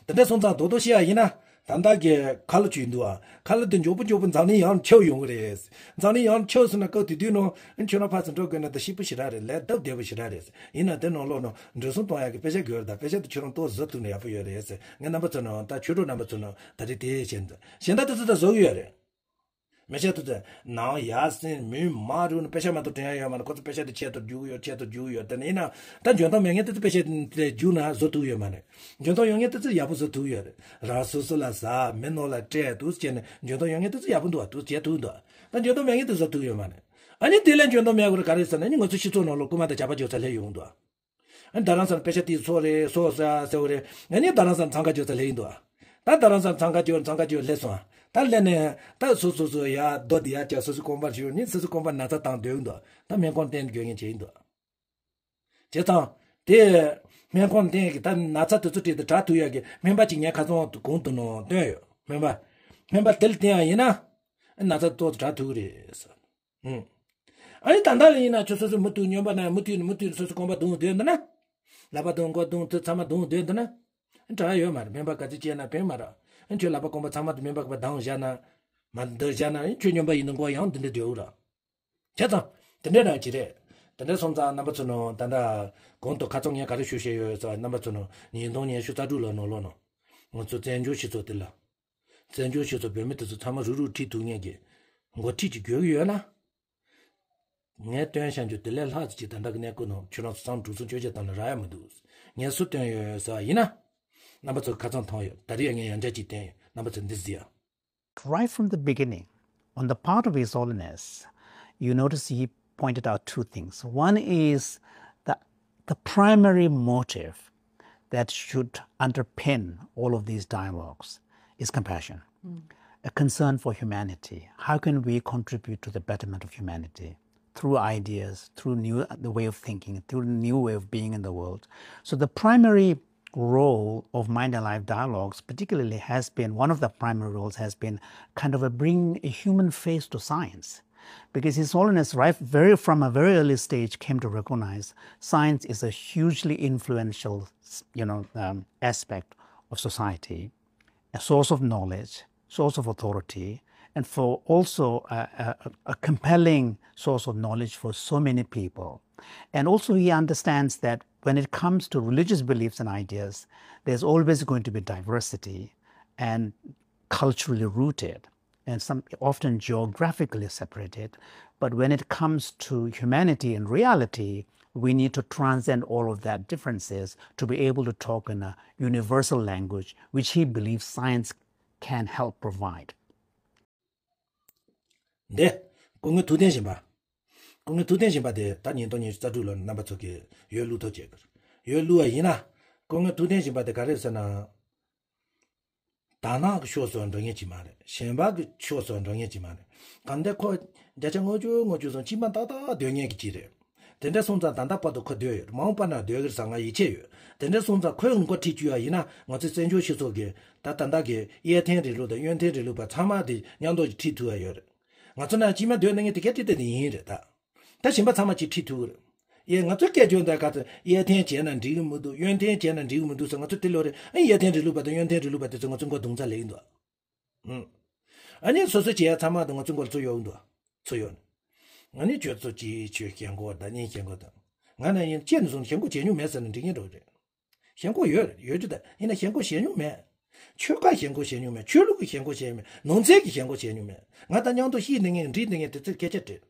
དེ་འདྲ་སོང་ཙང་རྡོག་རྡོག་བཤད་ཡ་ཡིན་ན། ད་ལྟ་གི་ཁ་ལོ་བྱུང་འདུག་ཨ། ཁ་ལོ་དེ་མགྱོགས་པོ་མགྱོགས་པོ་འཛམ་གླིང་ཡོངས་ཁྱབ་ཡོང་གི་རེད། འཛམ་གླིང་ཡོངས་ཁྱབ་སོང་ན་སྐབས་དེ་དུས་ནང་ཁྱོད་རང་ཕར་ཚུར་འགྲོ་དགོས་ན་ད་སྐྱིད་པོ་ཞེ་དྲག་རེད། ལས་སྟབས་བདེ་པོ་ཞེ་དྲག་རེད། ཡིན་ན་དེ་ནང་ལོགས་ནང་འགྲོ་སོང་གཏོང་ཡ་གི་པེ་ཤ་དགོས་རེད་ད། པེ་ཤ་དེ་ཁྱོད་རང་ཏོག་བཟོ་ཐུབ་ན་ཡག་པོ་ཡོད་རེད་ཟེར། ངས་རྣམ་པ་ཚོ་ནང་ད་ཆོས་གྲོགས་རྣམ་པ་ཚོ་ནང་ད་རེས་དེ་བྱས་འདུག་གཞན་དག་དེ་ཚོ་ད་བཟོ་གི་ཡོད་རེད། མི་ཤ་དེ་ཚོ་ནང་ཡ་སེན་མུན་མ་རུ་ནི་པེ་ཤ་མ་གཏོགས་དྲན་ཡ་ཡོད་མ་རེད། ཁོ་ཚོ་པེ་ཤ་དེ་ཆེད་དུ་རྒྱུག་གི་ཡོད། ཆེད་དུ་རྒྱུག་གི་ཡོད། དེ་ནས་ཡིན་ན་ད་འཇོན་ཐང་མེད་མཁན་དེ་ཚོ་པེ་ཤ་དེ་རྒྱུག་ན་བཟོ་ཐུབ་ཡོད་མ་རེད། འཇོན་ཐང་ཡོད་མཁན་དེ་ཚོ་ཡག་པོ་བཟོ་ཐུབ་ཡོད་རེད། རང་སོ་སོ་ལ་ཟ། མི་ནོར་ལ་སྤྲད་འདུག་སེ་བྱས་ནས་འཇོན་ཐང་ཡོད་མཁན་དེ་ཚོ་ཡག་པོ་འདུག་བ། འདུག་བྱེད་ཐུབ་འདུག་ད་འཇོན་ཐང་མེད་མཁན་དེ་བཟོ་ཐུབ་ཡོད་མ་རེད། ཨ་ནི་དེ་ལས་འཇོན་ཐང་མེད་དགོས་རེད་ག་རེ་ཟེར་ན་ནི་ང་ཚོ་སྤྱི་ཚོགས་ནང་ལ་རྐུན་མ་དང་ཇག་པ་རྒྱག་ས་སླེབས་ཡོང་འདུག་ཨ་ནི་རྡ་རམ་ས་ལ་པེ་ཤ་དེ་སོགས་རེད་སོགས་ཟེར་ཟེར་བ་རེད། ཨ་ནི་རྡ་རམ་ས་ལ་འཚང་ཁ་རྒྱག་ས་སླེབས་ཡིན་འདུག་ཨ། ད་རྡ་རམ་ས་ལ་འཚང་ཁ་རྒྱག་འཚང་ཁ་རྒྱག་སླེབས་སོང་ཨ། ད་སླེབས་ནས་ད་སོ་སོ་སོ་ཡ་རྡོ་དེ་ཡ་ཅག་སོ་སོའི་རྐང་པར་ཞུགས་ནི་སོ་སོའི་རྐང་པ་ན་ཚ་བཏང་སྡོད་ཡིན་འདུག་ད་སྨན་ཁང་བསྟན་དགོས་ངེས་བྱས་ཡིན་འདུག་བྱས་ཙང་། དེ། སྨན་ཁང་བསྟན་གི་ད་ན་ཚ་དེ་ཚོ་དྲིས་ཏེ་དྲག་ཐུག་ཡག་གི་སྨན་པ་གཅིག་ངའི་ཁ་སང་གོང་དུ་ནང་བསྟན་ཡོད། སྨན་པ། སྨན་པ་དེ་ལ་བསྟན་ཡག་ཡིན་ན། ན་ཚ་ཏོག་ཙམ་དྲག་ཐུག་གི་རེད་ཟེར། ཨུམ། ཨ་ནི་ད་ལྟ་ལ་ཡིན་ན་ཁྱོད་སོ་སོ་མུ་མཐུད་སྨྱོན་པ་ན་མུ་མཐུད་ནས་མུ་མཐུད་ནས་སོ་སོ་རྐང་པ་རྡུང་སྡོད་འདུག་ན། ལག་པ་རྡུང་མགོ་རྡུང་ཐུག་ཚང་མ་རྡུང་སྡོད་འདུག་ན། དྲག་ཡོད་མ་རེད། སྨན་པ་ག་ཚོད་བྱས་ན་ཕན་མ་རེད། ཁྱོད་ལག་པ་རྐང་པ་ཚང་མ་དེ་སྨན་པ་ག་པ་རྡུང་བཞག་ན། མ་འདི་བཞག་ན་ཁྱོད་སྨྱོན་པ་ཡིན་ན་མགོ་ཡང་འདི་འདྲ་སྡོད་འོ་ར། བྱས་ཙང་། དེ་འདྲའི་རང་ཅི་རེད། དེ་འདྲ་སོང་ཙང་རྣམ་པ་ཚོ་ནང་ད་ལྟ། གོང་དུ་ཁ་སང་ངས་ག་རེ་ཞུ་བཤད་ཡོད་ཟེར་བ་རྣམ་པ་ཚོ་ནང་ཉིས་སྟོང་ཉི་ཤུ་རྩ་དྲུག་ལོ་ནང་ལོགས་ནང་། ང་ཚོ་བཙན་བྱོལ་སྤྱི་ཚོགས་དེ་ལ། བཙན་བྱོལ་སྤྱི་ཚོགས་བོད་མི་དེ་ཚོ་ཚང་མ་རུག་རུག་ཁྲིད་ཐུབ་མཁན་གྱི། འགོ་ཁྲིད་ཅིག་དགོས་ཀྱི་ཡོད་ན། ངས་བཏོན་བཞག་རྒྱུ་དེ་ལས་ལྷག་ཙམ་ཅིག་ད་ལྟ་གི་གནས་སྐབས་ནང་ཁྱོད་རང་ཚོ་ཚང་མ་འགྲོ་སོང་བཅོ་བརྒྱད་བཏང་ན་རག་ཡ་མི་འདུག་ངས་སུ་བཏོན་ཡོད་ཟེར་བ་ཡིན་ན། རྣམ་པ་ཚོ་ཁ་ཚང་མཐོང་ཡོད། ད་རེས་ཡང་ངས་ཡང་བསྐྱར་ཅིག་བསྟན་ཡོད། རྣམ་པ་ཚོ་འདི་གཟིགས་ཡ། Right from the beginning, on the part of His Holiness, you notice he pointed out two things. One is that the primary motive that should underpin all of these dialogues is compassion, a concern for humanity. How can we contribute to the betterment of humanity through ideas, through new the way of thinking, through the new way of being in the world? So the primary role of Mind and Life Dialogues, particularly, has been one of the primary roles has been kind of a bringing a human face to science. Because His Holiness, right, very from a very early stage, came to recognize science is a hugely influential, you know, um, aspect of society, a source of knowledge, source of authority, and for also a, a, a compelling source of knowledge for so many people. And also, he understands that when it comes to religious beliefs and ideas, there's always going to be diversity and culturally rooted and some often geographically separated. But when it comes to humanity and reality, we need to transcend all of that differences to be able to talk in a universal language, which he believes science can help provide. འདི། སྐུ་ངོ་ཐུབ་བསྟན་སྦྱིན་པ། སྐུ་ངོ་ཐུབ་བསྟན་སྦྱིན་པ་དེ་ད་ཉིས་སྟོང་ཉི་ཤུ་རྩ་དྲུག་ལོར་རྣམ་པ་ཚོ་གིས་ཡོད་བླུག་ཐུབ་བྱེད་དགོས། ཡོད་བླུག་པ་ཡིན་ན། སྐུ་ངོ་ཐུབ་བསྟན་སྦྱིན་པ་དེ་ག་རེ་ཟེར་ན། དར་ནག་གི་ཕྱོགས་སུ་འགྲོ་མཁན་ཅིག་མ་རེད། གཞན་པ་གི་ཕྱོགས་སུ་འགྲོ་མཁན་ཅིག་མ་རེད། གང་ལྟར་ཁོ་བརྒྱ་ཆ་ལྔ་བཅུ་ལྔ་བཅུ་ཙམ་སྤྱི་མ་ཏག་ཏག་སྡོད་མཁན་གྱི་ཅིག་རེད། དེ་འདྲ་སོང་ཙང་ད་ལྟ་བར་དུ་ཁོ་སྡོད་ཡོད། མ་འོངས་པ་ན་སྡོད་ཀྱི་རེད་བསམ་ང་ཡིད་ཆེས་ཡོད། དེ་འདྲ་སོང་ཙང་ཁོས་མགོ་ཁྲིད་བཅུག་པ་ཡིན་ན་ང་ཚོའི་བཙན་བྱོལ་སྤྱི་ཚོགས་ཀྱི་ད་ད་ལྟ་གི་གཡས་འཐེན་རིང་ལུགས་དང་གཡོན་འཐེན་རིང་ལུགས་པ་ཚང་མ་དེ་མཉམ་དུ་ཁྲིད་ཐུབ་པ་ཡོད་རེད། ང་ཚོ་ནང་སྤྱི་མ་སྡོད་གནང་མཁན་དེ་ག་ཅི་ལྟ་དེ་ཡིན་རེད་ད། ད་གཞན་པ་ཚང་མ་ཅིག་ཁྲིད་ཐུབ་ཀྱི་རེད། ཡེ་ང་ཚོ་སྐད་ཆ་འདི་ག་ཚོད་གཡས་འཐེན་བྱས་ན་འགྲིག་གི་མི་འདུག་གཡོན་འཐེན་བྱས་ན་འགྲིག་གི་མི་འདུག་ཟེར་ང་ཚོ་དེ་ལོ་རེ་ཨ་གཡས་འཐེན་རིང་ལུགས་པ་དང་གཡོན་འཐེན་རིང་ལུགས་པ་དེ་ཚོ་ང་ཚོ་མགོ་རྡུང་ཚ་ལེགས་འདུག་ཨུམ། ཨ་ནི་སོ་སོ་བྱས་ཚང་མ་དང་ང་ཚོ་མགོ་ཚོ་ཡོང་འདུག་ཚོ་ཡོང་། ང་ནི་ཁྱོད་ཚོ་ཅིག་ཁྱོད་ཞེན་ཁོག་ད་ཉིན་ཞེན་ཁོག་ད། ང་ན་ཡིན་ཅེས་ནས་སོང་ཞེན་ཁོག་བྱེད་མྱོང་མེད་ཟེར་ན་འགྲིག་ངེས་འགྲོ་རེད། ཞེན་ཁོག་ཡོད་རེད་ཡོད་རྒྱུ་ད་ཡིན་ན་ཞེན་ཁོག་བྱེད་མྱོང་མེད། ཆོལ་ཁ་ཞེན་ཁོག་བྱེད་མྱོང་མེད། ཆོས་ལུགས་ཀྱི་ཞེན་ཁོག་བྱེད་མྱོང་མེད། ནང་ཚན་གྱི་ཞེན་ཁོག་བྱེད་མྱོང་མེད། ང་དང་མཉམ་དུ་ཤི་ནས་ངས་འདྲིས་ནས་ངས་དེ་ཚོའི་སྐད་ཆ་དྲིས།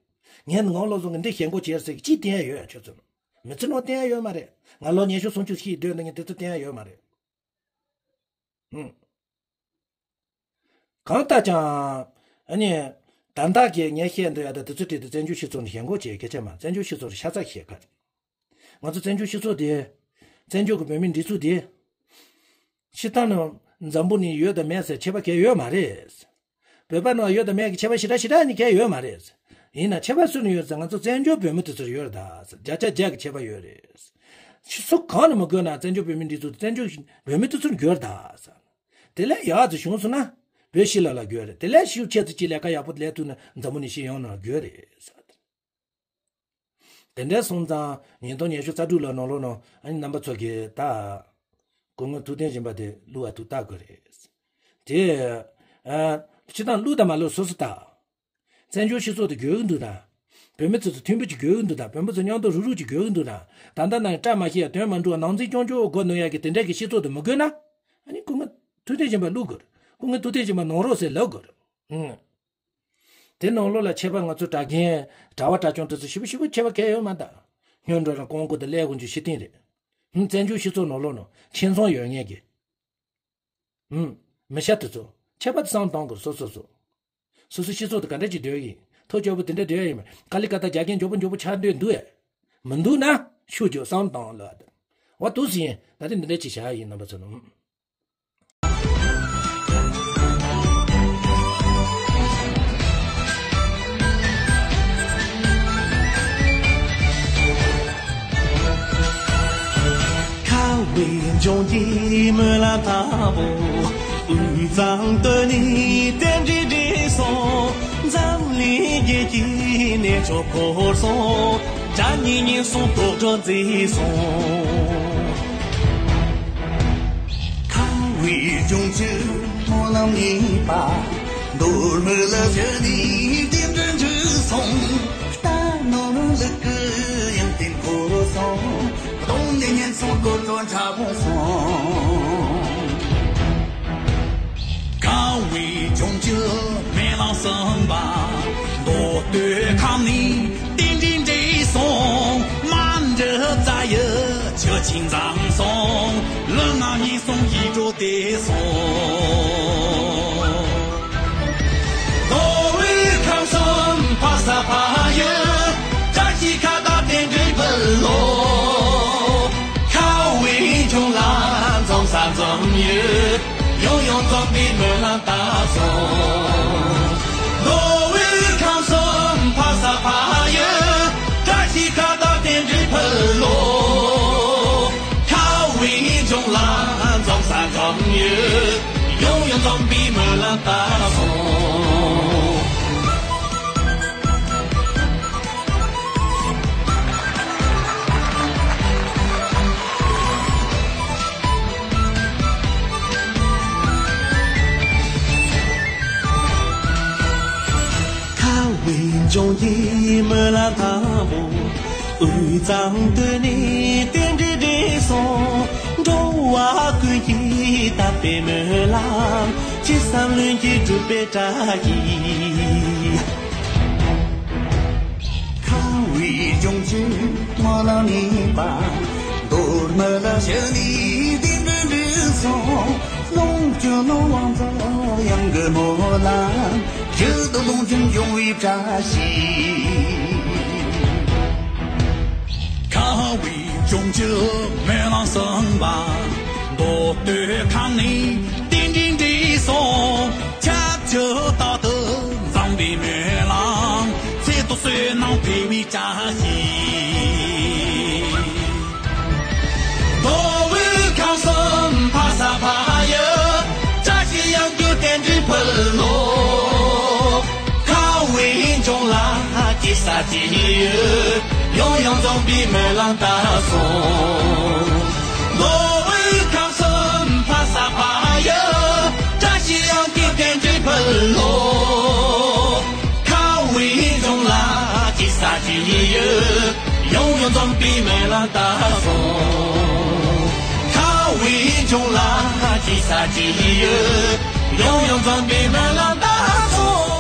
ངས་ནི་ངའི་བློ་བཟང་གི་འདི་ཞེན་ཁོག་བྱེད་ཟེར་གྱི་ཅིས་བསྟན་ཡ་ཡོད་ཡ་ཁྱོད་ཚོ། མི་ཚེ་ནང་བསྟན་ཡ་ཡོད་མ་རེད། ང་ལོ་ཉི་ཤུ་སུམ་ཅུ་ཤི་སྡོད་ནས་ངས་དེ་ཚོ་བསྟན་ཡ་ཡོད་མ་རེད། ཧུམ། གང་ལྟར་ཀྱང་། ཨ་ནི། ད་ལྟ་གི་ངས་བཤད་འདོད་ཡ་ད་དེ་ཚོ་བྲིས་ཏེ་བཙན་བྱོལ་སྤྱི་ཚོགས་ནས་ཞེན་ཁོག་བྱེད་སྐད་ཆ་མ་བཙན་བྱོལ་སྤྱི་ཚོགས་རུ་ཤ་ཚ་བཤད་ཁ་རེད། ང་ཚོ་བཙན་བྱོལ་སྤྱི་ཚོགས་དེ། བཙན་བྱོལ་གྱི་བོད་མིའི་སྒྲིག་འཛུགས་དེ། སྤྱིར་བཏང་ནི་འཛམ་བུ་ནས་ཡོད་དང་མེད་ཟེར་ཁྱད་པར་གང་ཡང་ཡོད་མ་རེད། བོད་པ་ནང་ཡོད་དང་མེད་ཀྱི་ཁྱད་པར་ཞེ་དྲག་ཞེ་དྲག་ནི་གང་ཡང་ཡོད་མ་རེད། ཡིན་ན་ཁྱད་པར་སུ་ནས་ཡོད་ཟེར་ང་ཚོ་བཙན་བྱོལ་བོད་མི་དེ་ཚོར་ཡོད་རེད་ད་ཟེར། བརྒྱ་ཆ་བརྒྱ་གི་ཁྱད་པར་ཡོད་རེད། ཕྱི་སོ་གང་ནས་མི་དགོས་ན་བཙན་བྱོལ་བོད་མིའི་སྒྲིག་འཛུགས་དེ་བཙན་བྱོལ་བོད་མི་དེ་ཚོར་འགྱུར་ད་ཟེར། དེ་ལས་ཡག་ཙི་བྱུང་སོང་ན་བོད་ཕྱི་ལ་ལ་འགྱུར་རེད། དེ་ལས་ཤུགས་ཆེ་ཙི་ཅི་ལས་ཀ་ཡག་པོ་ལས་ཐུབ་ན་འཛམ་བུ་ནས་ཕྱི་ཡོང་ན་འགྱུར་རེད་ཟེར། དེ་འདྲ་སོང་ཙང་ཉིས་སྟོང་ཉི་ཤུ་རྩ་དྲུག་ལོ་ནང་ལོགས་ནང་ཨ་ནི་རྣམ་པ་ཚོ་གིས་ད། སྐུ་ངོ་ཐུབ་བསྟན་སྦྱིན་པ་དེ་བླུག་པ་ཐུག་ལྟ་དགོས་རེད། དེ། ཨ། སྤྱིར་བཏང་བླུག་དང་མ་བླུག་སོ་སོ་ལྟ། བཙན་བྱོལ་སྤྱི་ཚོགས་དེ་དགོས་ཀྱི་འདུག་ན། བོད་མི་ཚོ་ཚོ་མཐུན་པོ་ཅིག་དགོས་ཀྱི་འདུག་ན། བོད་མི་ཚོ་མཉམ་དུ་རུག་རུག་ཅིག་དགོས་ཀྱི་འདུག་ན། ད་ལྟ་ནང་བཀྲ་མ་ཤིས་ཡ་དོན་མ་འགྲུབ་པ་ནང་འཛིང་རྐྱང་རྐྱང་སྒོ་ནོན་ཡ་གི་དེ་འདྲ་གི་སྤྱི་ཚོགས་དེ་མི་དགོས་ན། ཨ་ནི་སྐུ་ངོ་ཐུབ་བསྟན་སྦྱིན་པ་བླུག་དགོས་རེད། སྐུ་ངོ་ཐུབ་བསྟན་སྦྱིན་པ་ནོར་རོགས་ཟེར་ལབ་དགོས་རེད། ཨང་། དེ་ནང་ལོགས་ལ་ཁྱད་པར་ང་ཚོ་གྲྭ་རྒན་གྲྭ་བ་གྲྭ་ཆུང་དེ་ཚོ་ཞེ་པོ་ཞེ་པོ་ཁྱད་པར་གང་ཡང་ཡོད་མ་རེད། སྔོན་འགྲོ་རང་ཀོང་ཀོ་དེ་ཀླད་ཀོར་གྱི་ཤི་སྟེང་རེད། ཧུམ། བཙན་བྱོལ་སྤྱི་ཚོགས་ནང་ལོགས་ནང་ཁྱིམ་ཚང་ཡོད་མཁན་གྱི། ཧུམ། མི་ཤ་དེ་ཚོ་ཁྱད་པར་དུ་བསམ་བཏང་དགོས། སོ་སོ་སོ། སོ་སོ་སྤྱི་ཚོགས་དེ་ག་འདྲ་ཅིག་སྡོད་ཡིན། ཐོ་ཅོག་པོ་དེ་འདྲ་སྡོད་ཡིན་མ། ཀ་ལི་ཀ་ཏ་རྒྱ་རྒན་མགྱོགས་པོ་མགྱོགས་པོ་ཆགས་འདོད་འདུག་ཨེ། མི་འདུག་ན་ཤུགས་རྒྱོབ་བསམ་བཏང་ལ། བ་དུ་སི་ཡིན་ད་དེ་འདི་འདྲ་ཅིག་བྱ་ཡིན་རྣམ་པ་ཚོ་ནང་། ཁ་བའི་ལྗོངས་ཀྱི་སྨོན་ལམ་དང་པོ། དབུས་གཙང་སྟོད་ནས་རྟེན་འབྲེལ་འགྲིག་སོང་། འཛམ་གླིང་རྒྱལ་གྱི་གནས་མཆོག་བོར་སོང་། དགྲ་གཉེན་ཉེན་སོང་དོག་སྒྲོན་མཛེས་སོང་། ཁ་བའི་ལྗོངས་ཀྱི་སྨོན་ལམ་ཡིན་པ། མདོ་སྨད་ལ་བཞུད་ནས་རྟེན་འབྲེལ་འགྲིག་སོང་། རྟ་ནོར་ལུག་གི་ཡང་རྟེན་འཁོར་སོང་། གདོང་ནས་ཉེན་སོང་དོག་སྒྲོན་འཁྲབ་སོང་། ཁ་བའི་ལྗོངས་ཀྱི་སྨོན་ལམ་གསུམ་པ། མདོ་སྟོད་ཁམས་ནས་རྟེན་འབྲེལ་འགྲིག་སོང་། མ་འདྲི་རྩ་ཡི་ཆུ་ཆེན་འཛོམས་སོང་། ལུས་ངག་ཉེན་སོང་ཡིད་འགྲོ་བདེ་སོང་། མདོ་དབུས་ཁམས་གསུམ་ཕ་ས་ཕ་ཡུལ། བཀྲ་ཤིས་ཁ་བརྡ་རྟེན་འབྲེལ་ཕུལ་ལོ། ཁ་བའི་ལྗོངས་ལ་འཛོམས་ས་འཛོམས་ཡུལ། ཡང་ཡང་འཛོམས་པའི་སྨོན་ལམ་བཏབ་སོང་། མདོ་དབུས་ཁམས་གསུམ་ཕ་ས་ཕ་ཡུལ། བཀྲ་ཤིས་ཁ་བརྡ་རྟེན་འབྲེལ་ཕུལ་ལོ། ཁ་བའི་ལྗོངས་ལ་འཛོམས་ས་འཛོམས་ཡུལ། ཡང་ཡང་འཛོམས་པའི་སྨོན་ལམ་བཏབ་སོང་། ཁ་བའི་ལྗོངས་ཀྱི་སྨོན་ལམ་དང་པོ། དབུས་གཙང་སྟོད་ནས་རྟེན་འབྲེལ་འགྲིག་སོང་། འགྲོ་བ་ཀུན་གྱི་དད་པའི་སྨོན་ལམ། ཅི་བསམ་ལྷུན་གྱིས་འགྲུབ་པའི་བཀྲ་ཤིས། ཁ་བའི་ལྗོངས་ཀྱི་སྨོན་ལམ་ཡིན་པ། མདོ་སྨད་ལ་བཞུད་ནས་རྟེན་འབྲེལ་འགྲིག་སོང་། ལོངས་སྤྱོད་ནོར་བུ་ཡང་གི་སྨོན་ལམ། ཁྱེད་དུ་ལུང་འཛིན་འབྱུང་བའི་བཀྲ་ཤིས། ཁ་བའི་འབྱུང་བཅུ་སྨོན་ལམ་གསུམ་པ། མདོ་སྟོད་ཁམས་ནས་རྟེན་འབྲེལ་འགྲིག་སོང་། ཆབས་ཅིག་རྟག་ཏུ་འཛོམས་པའི་སྨོན་ལམ། ཚེ་ཐུགས་བསོད་ནམས་འཕེལ་བའི་བཀྲ་ཤིས། མདོ་དབུས་ཁམས་གསུམ་ཕ་ས་ཕ་ཡུལ། བཀྲ་ཤིས་ཡོང་རྒྱུ་རྟེན་འབྲེལ་ཕུལ་ལོ། ཁ་བའི་འབྱུང་ལ་སྐྱེ་ས་སྐྱེ་ཡུལ། ཡང་ཡང་འཛོམས་པའི་སྨོན་ལམ་བཏབ་སོང་། མདོ་དབུས་ཁམས་གསུམ་ཕ་ས་ཕ་ཡུལ། བཀྲ་ཤིས་ཡོང་རྒྱུ་རྟེན་འབྲེལ་ཕུལ་ལོ། ཁ་བའི་འབྱུང་ལ་སྐྱེ་ས་སྐྱེ་ཡུལ། ཡང་ཡང་འཛོམས་པའི་སྨོན་ལམ་བཏབ་སོང་། ཁ་བའི་འབྱུང་ལ་སྐྱེ་ས་སྐྱེ་ཡུལ། ཡང་ཡང་འཛོམས་པའི་སྨོན་ལམ་བཏབ་སོང་།